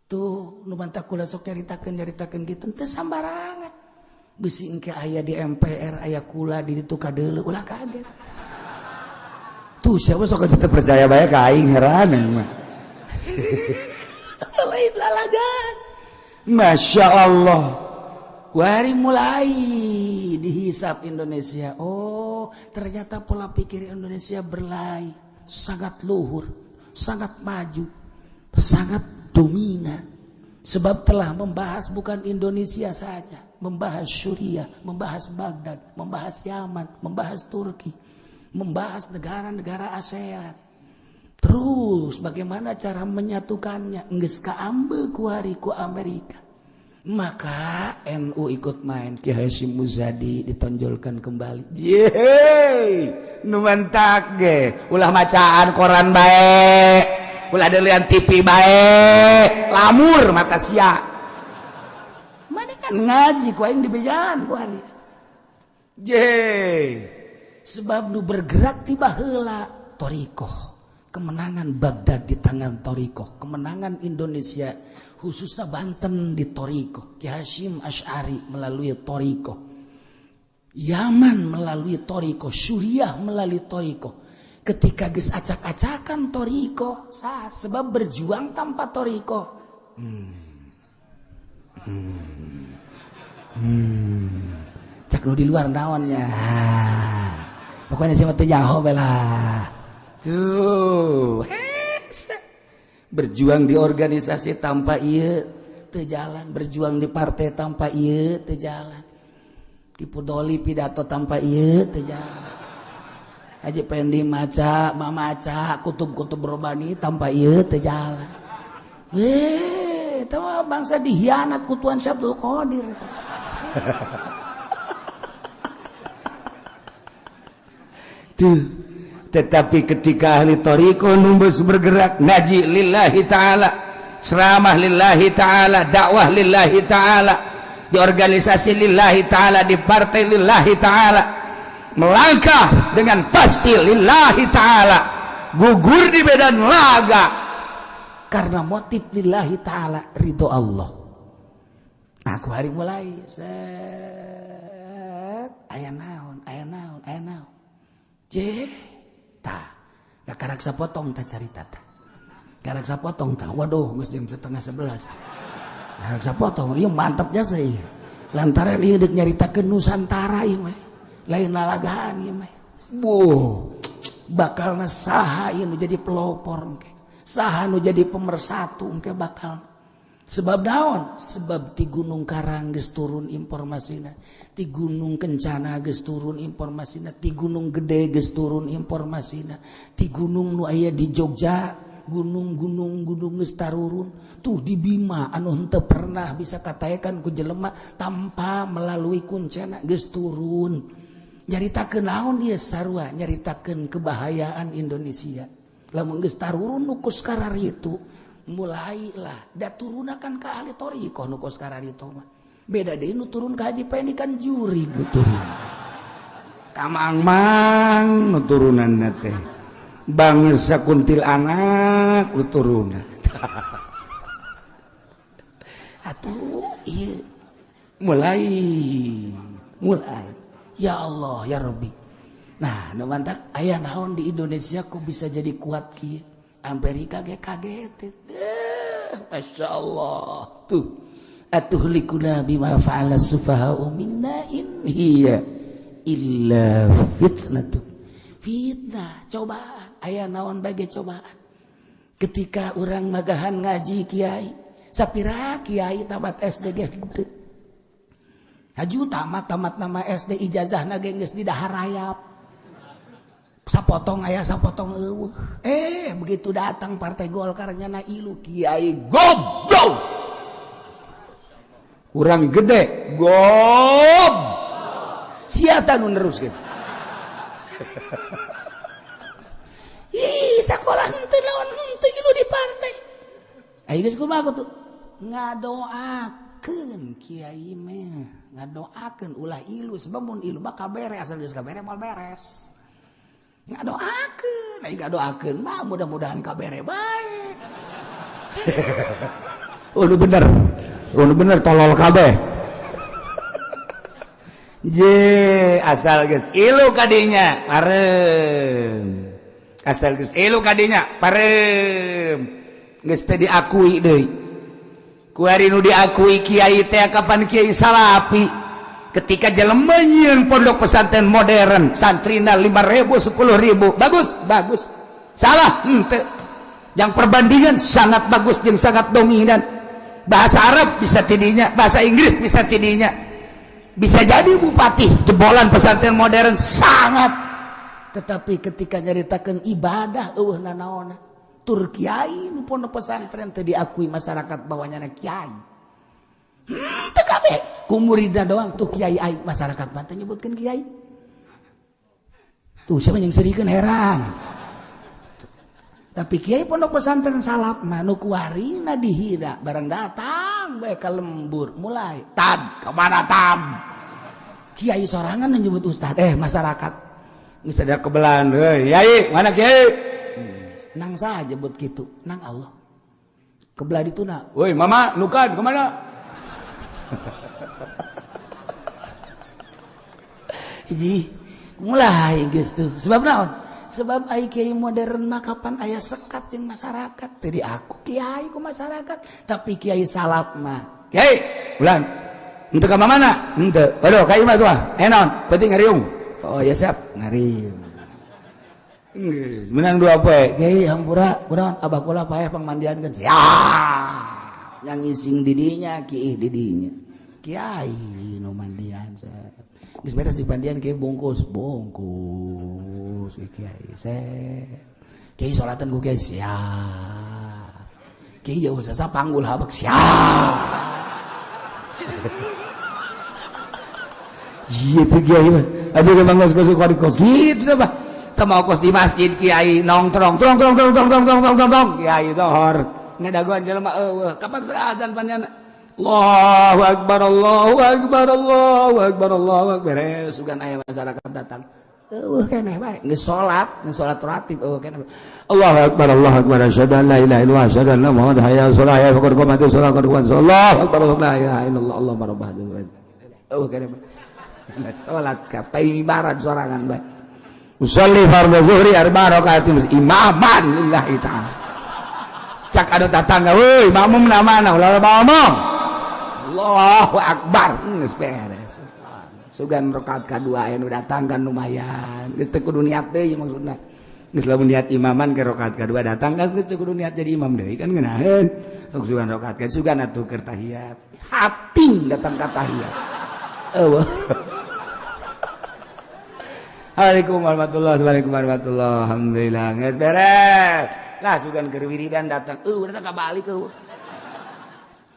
[SPEAKER 2] tuh nu mantak kula sok nyaritakeun nyaritakeun gitu teu sambarangan. Bisi engke aya di MPR, aya kula di ditu kadeuleu, ulah kaget.
[SPEAKER 1] Tuh, siapa sok teu percaya bae ka aing, heran mah.
[SPEAKER 2] Lain lalagan.
[SPEAKER 1] Masya Allah.
[SPEAKER 2] Kuari mulai dihisap Indonesia. Oh, ternyata pola pikir Indonesia berlai, sangat luhur, sangat maju, sangat dominan. Sebab telah membahas bukan Indonesia saja, membahas Suriah, membahas Baghdad, membahas Yaman, membahas Turki, membahas negara-negara ASEAN. Terus bagaimana cara menyatukannya? Geus kaambe kuari ku Amerika. Maka NU ikut main. Ki Hasyim Muzadi ditonjolkan kembali.
[SPEAKER 1] Yeay, nu mantak ge ulah macaan koran bae, ulah delian TV bae, lamur mata sia.
[SPEAKER 2] Mana kan ngaji ku aing dibejaan kuari.
[SPEAKER 1] Yeay.
[SPEAKER 2] Sebab nu bergerak tiba heula thoriqoh. Kemenangan Baghdad di tangan thoriqoh, kemenangan Indonesia khususnya Banten di thoriqoh, Ki Hasyim Asy'ari melalui thoriqoh, Yaman melalui thoriqoh, Suriah melalui thoriqoh. Ketika geus acak-acakan thoriqoh, sah, sebab berjuang tanpa thoriqoh. Cak nu di luar naonnya. Pokoknya sih mah teu nyaho bae lah.
[SPEAKER 1] Tuh, hese. Berjuang di organisasi
[SPEAKER 2] tanpa ieu teu jalan, berjuang di partai tanpa ieu teu jalan. Tipu doli pidato tanpa ieu teu jalan. Haji Pendi maca, mamaca, kutub-kutub robani tanpa ieu teu jalan. Eta mah bangsa dihianat ku Tuan Syekh Abdul Qadir.
[SPEAKER 1] Tuh. Tetapi ketika ahli thoriqoh numbus bergerak ngaji lillahi ta'ala, ceramah lillahi ta'ala, dakwah lillahi ta'ala, di organisasi lillahi ta'ala, di partai lillahi ta'ala, melangkah dengan pasti lillahi ta'ala, gugur di medan laga
[SPEAKER 2] karena motif lillahi ta'ala, ridho Allah. Aku hari mulai set aya naon, aya naon, aya naon. Je tah karak sapotong tah carita tah. Karak sapotong tah. Waduh, geus jam 10.30. Karak sapotong ieu mantap jasa ieu. Lantaran ieu deuk nyaritakeun Nusantara ieu mah. Lain lalagaan ieu mah. Buh, bakalna saha ieu nu jadi pelopor engke. Saha nu jadi pemersatu engke bakal. Sebab daun, sebab ti Gunung Karang geus turun informasina, ti Ti Gunung Kencana geus turun informasina, ti Gunung Gede geus turun informasina, ti gunung nu aya di Jogja, gunung-gunung gunung geus tarurun. Tuh di Bima anu henteu pernah bisa katakan ku jelema tanpa melalui kuncena geus turun. Nyaritakeun naon ieu sarua? Nyaritakeun kebahayaan Indonesia. Lamun geus tarurun nu kos kararitu, mulailah da turunakan ka ahli thoriqoh nu kos kararitu mah. Beda deui nu turun ka Haji Pendi kan jurig nu turun.
[SPEAKER 1] Kamang-mang nu turunanna teh. Bangsa kuntilanak nu turunan.
[SPEAKER 2] Atuh ieu
[SPEAKER 1] mulai
[SPEAKER 2] mulai ya Allah ya Rabbi. Nah, nu mantak aya naon di Indonesia kok bisa jadi kuat kieu? Amerika ge kaget. Masya Allah. Tuh atuhlikuna bima fa'ala sufaha'u minna in hiya illa fitnatu. Fitnah, cobaan. Aya naon bage cobaan. Ketika orang magahan ngaji kiai, sapira kiai tamat SD ge henteu. Haju tamat tamat nama SD ijazahna ge geus didahar rayap. Sapotong aya sapotong eueuh. Begitu datang Partai Golkar nyana ilu kiai
[SPEAKER 1] goblok. Kurang gede gob. Sia nu neruskeun.
[SPEAKER 2] Ih, sekolah henteu naon henteu ilu di partai. Ayo geus kumaha tuh? Ngadoakeun kiai mah, ngadoakeun ulah ilu sebab mun ilu mah kabere asal geus kabere moal beres. Ngadoakeun, ai ngadoakeun mah mudah-mudahan kabere bae.
[SPEAKER 1] Oh, bener. Oh, bener tolol kabeh. Je, asal geus ilu kadinya parem. Asal geus ilu kadinya parem. Geus teu diakui deui. Kuari nu diakui kiai teh kapan kiai salapi. Ketika jelema nyieun pondok pesantren modern, santrina 5.000 10.000, bagus, bagus. Salah henteu. Yang perbandingan sangat bagus jeung sangat dominan. Bahasa Arab bisa tidinya, bahasa Inggris bisa tidinya. Bisa jadi bupati jebolan pesantren modern sangat.
[SPEAKER 2] Tetapi ketika nyaritakeun ibadah eueuh nanaona. Tur kiai nu pondok pesantren teu diakui masyarakat bahwa nyana kiai. Teu kabeh ku muridna doang tuh kiai aing masyarakat mah teu nyebutkeun kiai. Tuh siapa yang serikeun heran. Tapi kiai pondok pesantren salaf mah nu kuarina dihina barang datang bae ka lembur mulai tad kemana tad. Kiai sorangan nyebut ustad masyarakat
[SPEAKER 1] geus ada kebelan heuy yai mana kiai
[SPEAKER 2] nang saha jebut kitu nang Allah kebelah dituna
[SPEAKER 1] woi mama nukan kemana.
[SPEAKER 2] Hiji mulai geus tuh sebab naon? Sebab ai kiai modern mah kapan aya sekat jeung masyarakat. Teu diaku kiai ku masyarakat, tapi kiai salaf mah.
[SPEAKER 1] Kiai, ulan. Henteu ka mana? Henteu. Waduh, ka imah tuh ah. Naon? Penting ngariung.
[SPEAKER 2] Oh ya siap, ngariung.
[SPEAKER 1] Geus, menang dua poe.
[SPEAKER 2] Kiai hampura, kunaon abah kula paeh pangmandiankeun. Siap. Yang ngising didinya, kiih didinya. Kiai nu mandian saya. Geus beres dipandian kiai bungkus, bungkus kiai saya. Kiai salatan ku kiai siap. Kiai jauh sasa panggul habek siap.
[SPEAKER 1] Gitu kiai mah. Aja ke bangga kos kos gitu teh mah. Teu mau kos di masjid kiai nongkrong trong trong trong trong trong trong trong trong kiai zohor. Ngadagoan jelema eueuh. Kapan adzan panjana? Allahu akbar Allahu akbar Allahu akbar Allahu akbar.
[SPEAKER 2] Beres sugan aya masyarakat datang. Eueuh keneh bae geus salat ratib eueuh keneh.
[SPEAKER 1] Allahu akbar Allahu akbar asyhadu an la ilaha illallah asyhadu anna muhammadan hayya 'alas shalah hayya qad qamatis shalah qad qamatis Allahu akbar la ilaha illallah Allahumma rabb hadzal bait.
[SPEAKER 2] Eueuh keneh bae. Salat ka paimibaran sorangan bae.
[SPEAKER 1] Usolli fardhu zuhri arba rakaatin imaman lillahi ta'ala. Cak anu tatangga euy makmum na mana ulah ngomong. Allahu akbar geus beres.
[SPEAKER 2] Sugan rakaat kadua aya nu datang kan lumayan. Geus teu kudu niat deui maksudna.
[SPEAKER 1] Geus lamun niat imaman ke rakaat kadua datang kan geus teu kudu niat jadi imam deui kan ngeunaheun. Sok sugan rakaat ka sugan atuh keur tahiyat.
[SPEAKER 2] Hating datang ka tahiyat.
[SPEAKER 1] Eueuh. Assalamualaikum warahmatullahi wabarakatuh. Alhamdulillah geus beres. Lah sugan keur wiridan datang. Eueuh datang ka balik eueuh.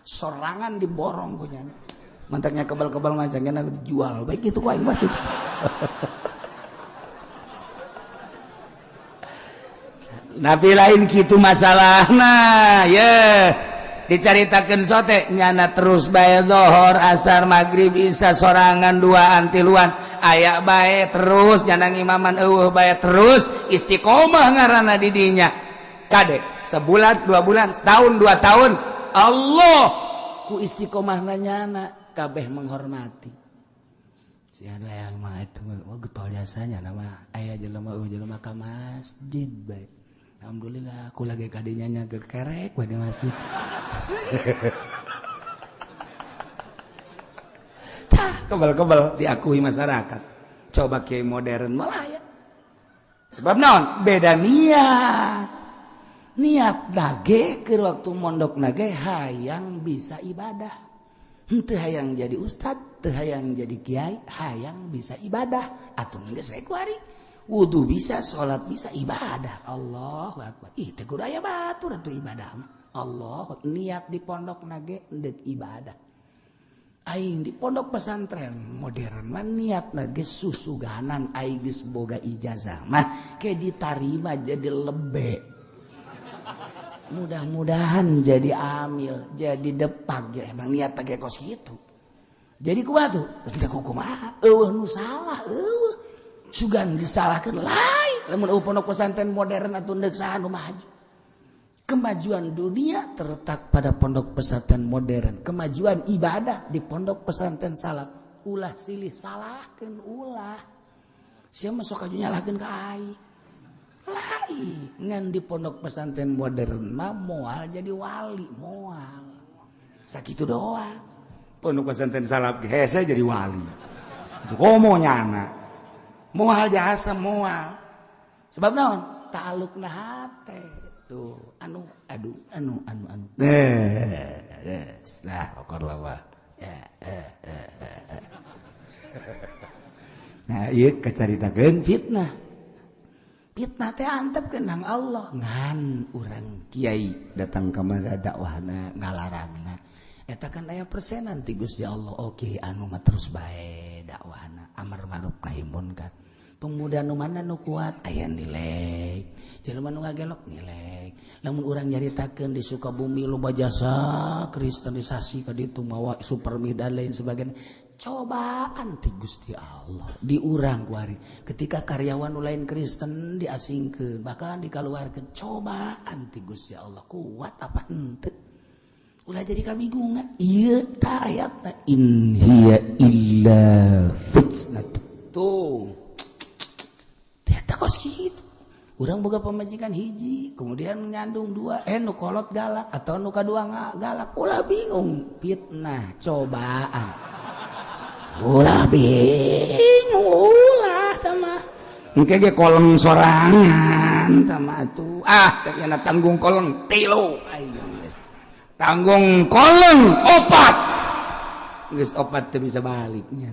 [SPEAKER 2] Sorangan diborong punya. Mantaknya kebal-kebal macamnya dijual. Baik itu ku aing masih.
[SPEAKER 1] Nabi lain gitu masalahna ye dicaritakeun sote nyana terus bae dohor asar maghrib isya sorangan duaan tiluan aya bae terus nyana ngimaman eueuh bae terus istiqomah ngaranna di dinya kade sebulan 2 bulan setahun 2 tahun Allah
[SPEAKER 2] ku istiqomahna nyana kabeh menghormati. Si ada yang mah itu wah getol jasanya nama aya jelema eueuh jelema ka masjid bae. Alhamdulillah aku lagi kadinya nyager kerek bae di masjid.
[SPEAKER 1] Tah kebal-kebal diakui masyarakat. Coba kiai modern malah ya. Sebab naon? Beda niat.
[SPEAKER 2] Niat nage ke waktu mondok nage hayang bisa ibadah. Henteu hayang jadi ustad, teu hayang jadi kiai, hayang bisa ibadah. Atuh geus we ku ari. Wudu bisa, sholat bisa, ibadah. Allahu Akbar. Ih, teu kudu aya batur atuh ibadah mah. Allah niat di pondok nage deuk ibadah. Aing di pondok pesantren modern mah niat nage susuganan aing geus boga ijazah mah ke ditarima jadi lebe. Mudah-mudahan jadi amil, jadi depak. Ya, emang niat nage kos kitu. Jadi kumaha tuh? Teu kumaha? Eueuh nu salah, eueuh. Sugan disalahkan lain lamun pondok pesantren modern atau ndek saha nu maju. Kemajuan dunia terletak pada pondok pesantren modern, kemajuan ibadah di pondok pesantren salaf. Ulah silih salahkeun ulah. Sia mah sok aju nyalahkeun ka aing. Lain ngan di pondok pesantren modern mah moal jadi wali, moal. Sakitu doang.
[SPEAKER 1] Pondok pesantren salaf hese jadi wali. Itu komo nyana.
[SPEAKER 2] Moal jasa moal. Sebab naon? Ta'alluqna hate. Tuh, anu aduh anu anu anu.
[SPEAKER 1] Nah, okor lawa. Nah, ieu kacaritakeun
[SPEAKER 2] fitnah. Fitnah teh antep kenang Allah. Ngan urang
[SPEAKER 1] kiai datang ka mana dakwahna ngalarangna.
[SPEAKER 2] Eta kan aya persenan ti Gusti Allah. Oke, anu mah terus bae dakwahna amar ma'ruf nahi munkar. Pemuda nu mana nu kuat aya nilai, jelema nu ngagelok nilai. Lamun urang nyaritakeun di Sukabumi loba jasa kristenisasi ka ditu mawa supermi dan lain sebagainya. Cobaan ti Gusti Allah di urang kuari. Ketika karyawan nu lain Kristen diasingkeun bahkan dikaluarkeun, cobaan ti Gusti Allah kuat apa henteu. Ulah jadi kabingungan. Ieu ta ayatna
[SPEAKER 1] in hiya illa fitnah.
[SPEAKER 2] Tuh. Kos gitu. Urang boga pamajikan hiji, kemudian nyandung dua, nu kolot galak atau nu kadua galak, ulah bingung, fitnah, cobaan. Ulah bingung, ulah tama.
[SPEAKER 1] Engke ge koleng sorangan tama atuh. Ah, cek nya tanggung koleng tilu. Ayo geus. Tanggung koleng opat. Geus opat teu bisa balik nya.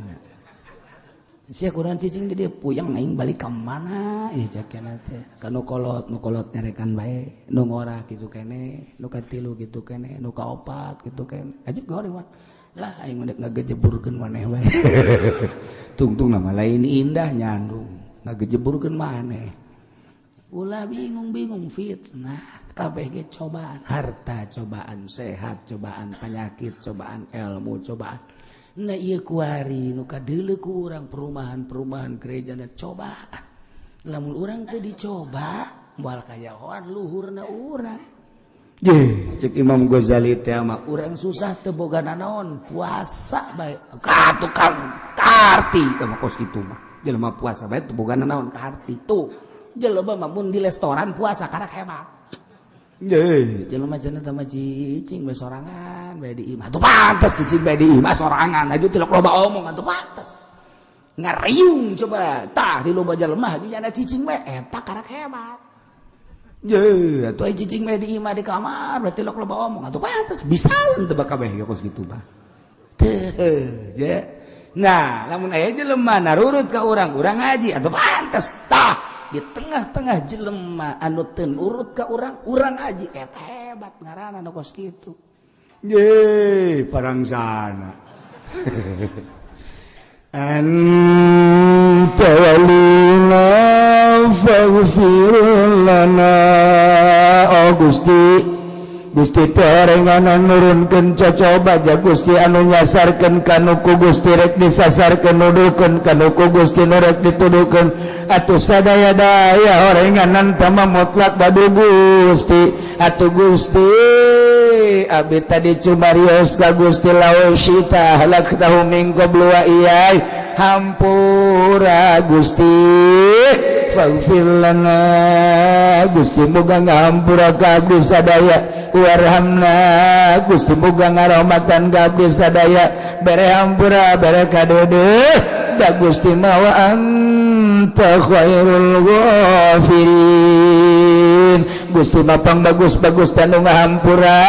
[SPEAKER 2] Sia kurang cicing di dia puyeng aing balik ka mana ieu cek nya teh. Ka nu kolot, nu kolot nyarekan bae, nu ngora kitu keneh, nu katilu kitu keneh, nu kaopat kitu keneh. Aju goreng mah. Lah aing mah ngagejeburkeun maneh bae.
[SPEAKER 1] Tungtung nama lain indah nyandung, ngagejeburkeun maneh.
[SPEAKER 2] Ulah bingung-bingung fitnah, kabeh ge cobaan, harta cobaan, sehat cobaan, penyakit cobaan, ilmu cobaan. Nah ieu kuari nu kadeuleu ku urang perumahan-perumahan gereja na cobaan. Lamun urang teu dicoba, moal kayahoan luhurna urang.
[SPEAKER 1] Ye, cek Imam Ghazali teh mah
[SPEAKER 2] urang susah teu boga nanaon, puasa bae. Ka tukang
[SPEAKER 1] karti teh mah kos kitu mah. Jelema puasa bae teu boga nanaon
[SPEAKER 2] karti tuh. Jelema mah mun di restoran puasa karak hebat.
[SPEAKER 1] Ye,
[SPEAKER 2] jelema cenah teh mah cicing bae sorangan bae di imah.
[SPEAKER 1] Atuh pantes cicing bae di imah sorangan, aju teu loba omong
[SPEAKER 2] atuh pantes. Ngariung coba tah di loba jelema aju nyana cicing bae eta karak hebat.
[SPEAKER 1] Ye, atuh
[SPEAKER 2] aya cicing bae di imah di kamar berarti lok loba omong atuh pantes
[SPEAKER 1] bisaeun teu bakal bae kos kitu mah. Teu, je. Nah, lamun aya jelema narurut ka urang, urang ngaji atau pantes tah
[SPEAKER 2] Di tengah-tengah jelema anu teu nurut ka urang, urang ngaji, eta hebat ngaranna nu kos kitu.
[SPEAKER 1] Ye, parang sana. أنت ولينا فاغفر لنا. Oh Gusti, Gusti teh orenganan nurunkeun cocoba ja Gusti, anu nyasarkeun kanu ku Gusti rek disasarkeun, nuduhkeun kanu ku Gusti nu rek dituduhkeun. Atuh sadaya daya orenganan tama mutlak badu Gusti. Atuh Gusti, abdi tadi cumarios ka Gusti, لو شئت أهلكتهم من قبل وإياي. Hampura Gusti, فاغفر لنا. Gusti, muga ngahampura ka abdi sadaya. وارحمنا. Gusti, muga ngarahmatan ka abdi sadaya. Bere hampura, bere kadede da Gusti mah وأنت خير الغافرين. Gusti mah pang bagus-bagus tanu ngahampura,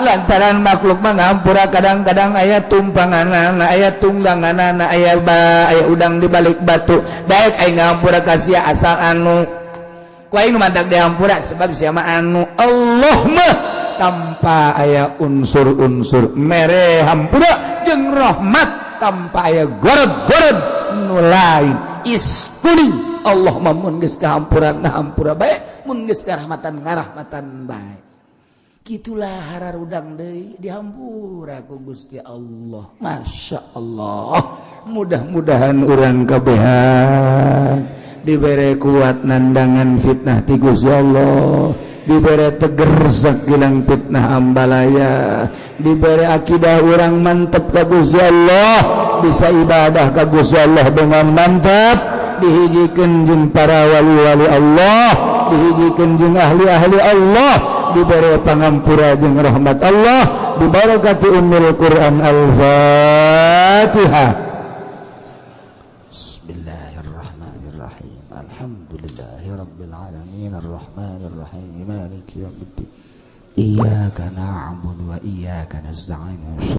[SPEAKER 1] lantaran makhluk mah ngahampura kadang-kadang aya tumpanganana, aya tungganganana, aya ba aya udang di balik batu. Daek aing ngahampura ka sia asal anu ku aing nu mantak dihampura, sebab sia mah anu. Allah mah tanpa aya unsur-unsur mere hampura jeung rahmat, tanpa aya gorod-gorod nu lain iskuning. Allah mah mun geus kahampura ngahampura bae,
[SPEAKER 2] Mun geus karahmatan ngarahmatan bae. Gitulah, hararudang deui dihampura ku Gusti Allah. Masya Allah.
[SPEAKER 1] Mudah-mudahan urang kabehan dibere kuat nandangan fitnah ti Gusti Allah, dibere teger sakilang fitnah ambalaya, dibere akidah urang mantep ka Gusti Allah, bisa ibadah ka Gusti Allah dengan mantap, dihijikeun jeung para wali-wali Allah, dihijikeun jeung ahli-ahli Allah, dibere pangampura jeung rahmat Allah, dibarakati ummul Quran. Al-Fatihah. Bismillahirrahmanirrahim. Alhamdulillahi rabbil alamin, arrahmanir rahim, maliki yaumiddin, iyyaka na'budu wa iyyaka nasta'in.